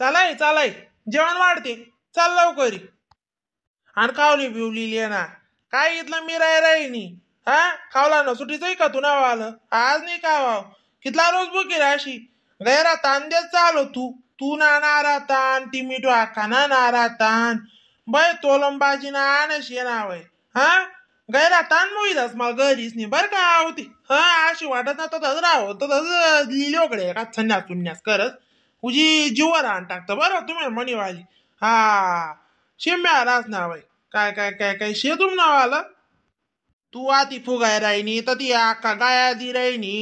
चालाय चालाय, जेवण वाढते, चाल लवकर. आणि खावली बिवली ना काय इथलं मी राय राहिनी. हा खावला ना सुटीच का तू नाव आलं आज नाही का वाव कितला रोज बुकी राशी गैरा तान देत चालो तू तू ना नारा तान ती मिठू आखा ना नारा तान बाय तोलंबाजी ना आणशी ना वय. हा गैरा तान मोईदास मला घरीच नाही बरं का होती. हा अशी वाटत ना तसंच राहो तसंच लिहिलोकडे का संन्यास सुन्यास करत उजी जीवर आण टाकतं बरं तुम्ही मणीवाली. हा शिम्या रास ना वय काय काय काय काय शेतून नाव आलं तू आती फुगाय राहिनी तर ती आका गाया दी राहिनी.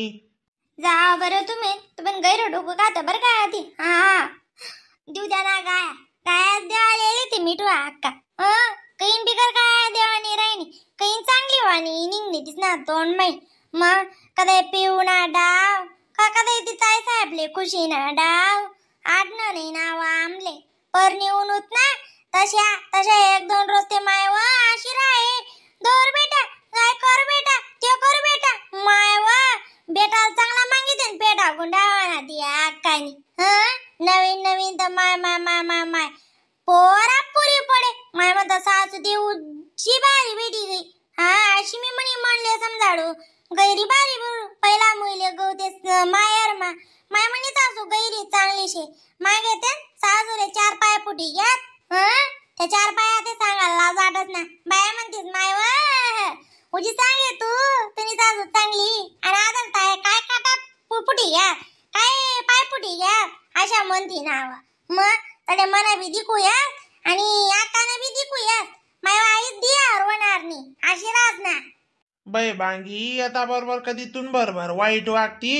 जा बरं तुम्ही तुम्ही गैर डोकं खात बरं काय आधी. हा देऊ द्या ना गाया गाया द्यायला ते मिठू अक्का. हा कैन बिगर गाया देवानी राहिनी कैन चांगली वाणी निघली तीच ना तोंड माई. मग कदाय पिऊ ना डाव का कदाय ती ताई साहेबले खुशी ना डाव आडणं नाही ना आमले पर नेऊन होत ना तशा तशा एक दोन रोज ते माय व अशी राहे दोर बेटा काय कर बेटा ते कर बेटा माय व बेटाला चांगला मागितले पेटा गुंडावा ना ती अक्कानी. हा नवीन नवीन तर माय माय माय माय माय पोरा पुरी पडे माय म्हणता सासू ती उची बारी बेटी गई. हा अशी मी म्हणी म्हणले समजाडू गैरी बारी पहिला मुले गवते मायर मा माय म्हणी सासू गैरी चांगली शे मागे ते सासूले चार पाय पुटी घ्यात. हा त्या चार पाया ते सांगायला लाज वाटत ना बाया म्हणतीस माय व उजी चांगली तू तुम्ही सासू चांगली आणि आदल ताय काय काटा पुटी घ्या काय पाय पुटी घ्या अशा म्हणती नाव. मग तडे मना बी दिकूया आणि आकाने बी दिकूया माय आई दिया होणार नाही अशी राहत ना. बाई बांगी आता बरोबर कधी तून बरोबर वाईट वागती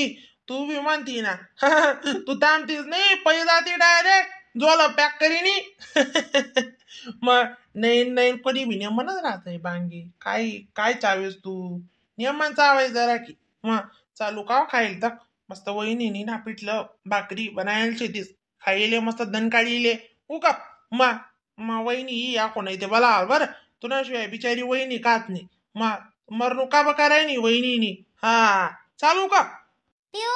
तू बी म्हणती ना. तू थांबतीस नाही पै जाती डायरेक्ट जोला पॅक करीनी. मग नाही नाही कोणी बी नियमनच राहत नाही बांगी काय काय चावेस तू नियमन चावाय जरा की. मग चालू का खाईल तर मस्त वहिनी ना पिठलं भाकरी बनायला शेतीस खाईले मस्त दणकाळीले हो का. मा मा वहिनी या कोण ते बला बरं तुझ्याशिवाय बिचारी वहिनी खात नाही. मा मरणू का बका राहिनी वहिनी. हा चालू का पिऊ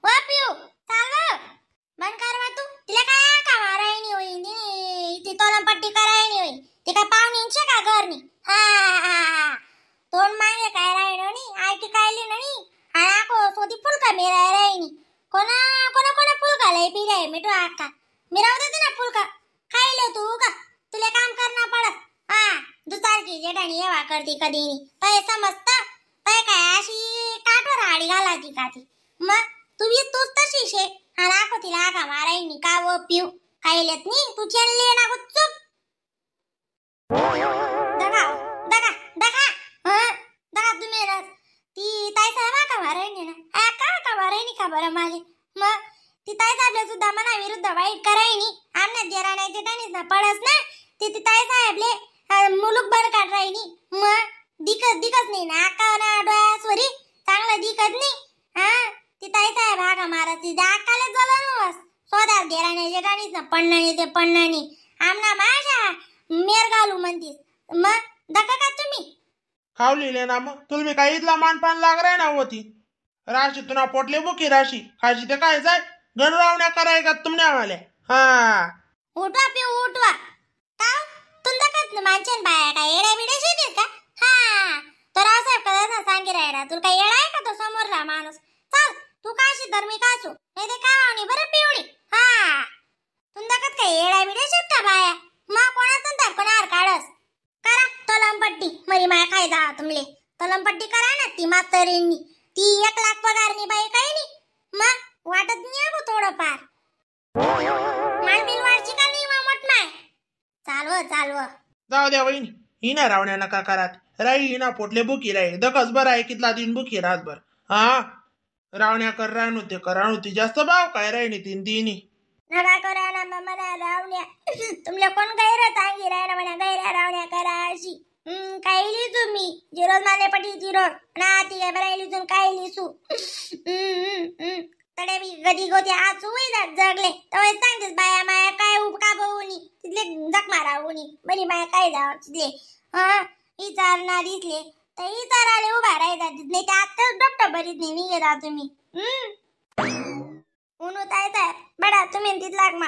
वा पिऊ चालव बंद कर वा तू तिला काय का मारायनी होई ती तोलमपट्टी करायनी होई ती काय पाहुणींचे का घरनी. हा हा तोंड मागे काय राहिनो नी आयटी काय लिहिनो नी आणि आको सोदी फुलका मिराय राहिनी कोणा कोणा कोणा फुलका लय पिराय मिठू आका मिरावत होते ना फुलका खायले तू का तुला काम करणं पडत. हा दुसारखी जेठाणी येवा करती कधी तय समजत तय काय अशी काठवर आडी घालायची का ती मग तू बी तूच तशी शे. हा राखो तिला आका मारायनी का व पिऊ खायलेत नी तू चेनले ना गुच्चूप दगा दगा दगा. हा दगा तुम्ही ना ती ताई साहेब का मारायनी ना आ का का मारायनी का बरं माले. मग ती ताई साहेबले सुद्धा मना विरुद्ध वाईट करायनी आमना देराण्या जेठाणीच ना पडस ना ती ती ताई साहेबले मुलूक भर काढ राहिनी. मग दिकत दिकत नाही ना आका ना डोळ्यासवरी चांगलं दिकत नाही. हा ती ताई साहेब आका मारत ती आकाला जलन स्वतः देराण्या जेठाणीच ना पडणार ते पडणार आमना माझ्या मेर घालू म्हणतीस मग दका का तुम्ही खावलेले ना. मग तुला मी काही इथला मानपान लाग राय ना होती राशी तुना पोटले बुकी राशी खाशी ते काय जाय गणरावण्या कराय का तुमने आम्हाला. हा उठवा पिऊ उठवा का तुमचा का मानचेन बाया काय येड्या बिड्या शेतीस का. हा तो रावसाहेब कदाच सांगी राहिला तुला काय येडा आहे का तो समोरला माणूस. चल तू काशी तर मी काचू नाही ते काय वावणी बरं पिवळी. हा तुमचा काय येड्या बिड्या शेत का बाया मग कोणाचा तर कोणावर काढस करा तोलमपट्टी मरी माया काय जा तुमले तोलमपट्टी करा ना ती मास्तरींनी ती 1 लाख पगारनी बाई काही नाही मग वाटत नाही अगो थोडंफार मालबिल वाढची का नाही मग मोठ माय चालव चालव जाऊ द्या वहिनी ही ना रावण्या नका करात राई ही ना पोटले बुकी राई दकस बरं आहे कितला दिन बुकी रातभर. हा रावण्या कर राहणू ते करा ती जास्त भाव काय राहिनी तीन तिन्ही नका करा ना म्हणा रावण्या तुमल्या कोण गैर सांगी राय ना म्हणा गैर रावण्या करा अशी. काय लिहितो मी झिरोज माले पटी झिरो ना ती काय बरं लिहिजून काय लिहिसू. तडे बी गदी गोती आज होई जगले तवे सांगतेस बाया माया काय उपका बघूनी तिथले जग मारा उनी बरी माया काय जाव तिथले. हा विचारणार दिसले तर विचाराले उभा राहायचा तिथले ते आत्ताच डॉक्टर बरीत नाही निघे तुम्ही. उन्हू ताय ताय बडा तुम्ही तिथला मा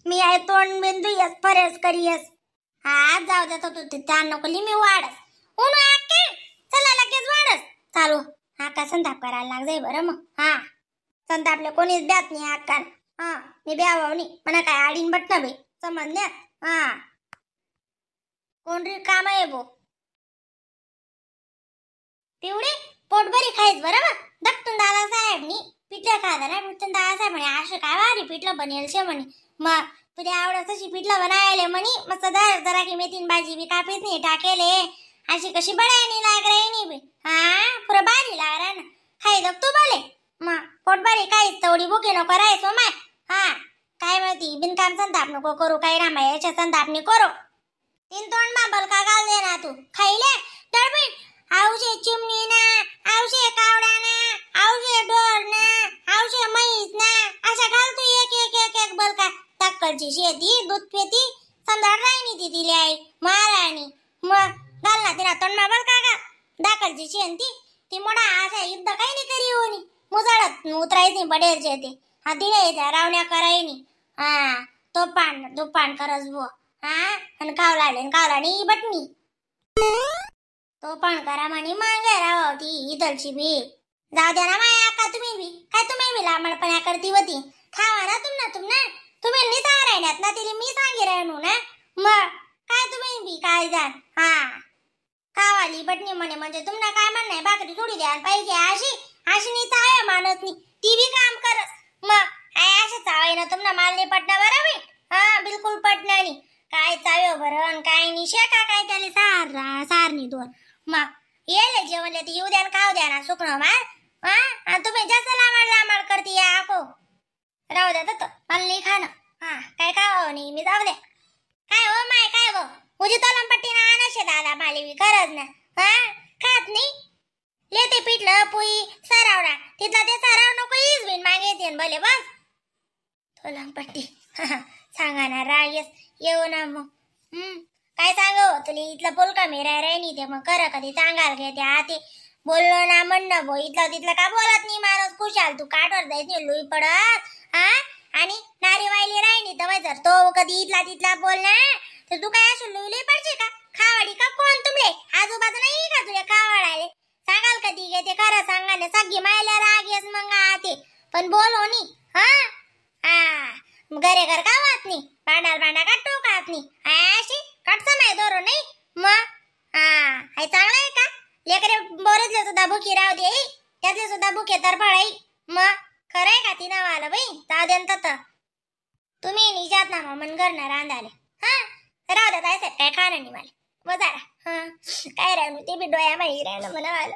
मी आहे तोंड बिंदू यस फरेस करीयस. हा जाऊ द्या तू त्या नको मी वाढस उन्हू आके चला लगेच वाढस चालू. हा का संताप करायला लाग जाई बरं मग. हा संतापले कोणीच द्यात नाही अक्का. हा मी ब्यावाव नाही मला काय आडीन बट ना बे समजण्यात. हा कोण री काम आहे बो पिवडी पोटभरी खाईस बरं दत्तून दादासाहेबनी पिठलं खादा ना पिठून दादासाहेब म्हणे असं काय वारी पिठलं बनेल शे म्हणे. मग तुला आवडत तशी पिठलं बनायले म्हणे मस्त जरा जरा की मेथीन भाजी बी कापीच नाही टाकेले अशी कशी बडायनी लाग राहिनी बी. हा पुरं भारी लाग ना खाई दग तू भले मग पोटभरी खाईस तेवढी भुके नको राहायचो माय. हा काय म्हणती बिनकाम संताप नको करू काही रामा याच्या संताप नी करू. तीन तोंड मा बलका घाल दे ना तू खाईले दळबीन आवशे चिमणी ना आवशे कावडा ना आवशे ढोर ना आवशे म्हैस ना अशा घाल तू एक एक एक एक बलका. ताक्कलची शेती दूध पेती समजा राहिनी ती तिली आई महाराणी मग घाल ना तिला तोंड मा बलका घाल. दाखलची शेंती ती मोडा अशा युद्ध काही नाही करी होनी मुजाडत उतरायची पडेल ते. हा दिले त्या रावण्या करायनी. हा तो पान तो पान करस बो. हा आणि खावला खावला नाही बटणी तो पण करा म्हणे मागे राव ती इथलची बी. जाऊ द्या ना माया अक्का तुम्ही बी काय तुम्ही बी लांबडपणा करती होती खावा ना तुम ना तुम ना तुम्ही नाही सांग राहिल्यात ना तिला मी सांगे राहणू ना मग काय तुम्ही बी काय जाण. हा खावाली बटणी म्हणे म्हणजे तुमना काय म्हणणं आहे भाकरी थोडी द्यायला पाहिजे अशी अशी नाही चावे मानत नाही ती बी काम करस मग काय अशा चावे ना तुमना माल नाही पटणार बरं बी. हा बिलकुल पटणार नाही काय चावे बरं आणि काय नाही शेका काय त्याला सार सारणी दोन मग येले जेवण ते येऊ द्या खाऊ द्या ना सुकणं मार. हा आणि तुम्ही जास्त लांबड लांबड करते या आको राहू द्या तर मला नाही खाणं. हा काय खावं नाही मी जाऊ द्या काय हो माय काय हो उजी तलमपट्टी ना आणशे दादा माली बी खरंच ना. हा खात नाही लेते पिठलं पुई सरावरा तिथला ते सराव नको हीच बिन मागे येते भले बस तोलमपट्टी. सांगा ना रायस येऊ ना मग. काय सांगू तुला इथलं बोल का मी राय राय ते मग खरं कधी सांगाल घे त्या आते बोललो ना म्हणणं भो इथलं तिथलं का बोलत नाही माणूस खुशाल तू काठवर जायच नाही लुई पडत. हा आणि नारी वायली राहिनी तर जर तो कधी इथला तिथला बोल ना तर तू काय अशी लुई लुई पडशी का खावाडी का कोण तुमले आजूबाजू नाही का तुझ्या खावाडाले सांगाल कधी घे ते खरं सांगा ना सगळी मायला राग येस मग आते पण बोलो नी. हा हा घरे घर का वात नाही भांडाल भांडा का टोकात नाही अशी कटसा नाही दोरो नाही मग. हा हाय चांगला आहे का लेकरे बोरतले सुद्धा भुकी राहू दे त्यातले सुद्धा भुके तर पडाई मग खरं आहे का ती नाव आलं बाई जाऊ दे तत तुम्ही निजात ना मन घरनं रांधाले. हा राहू द्या काय काय खाणं नाही मला बजारा. हा काय राहणं ते बी डोळ्या माही राहिलं म्हणा आलं.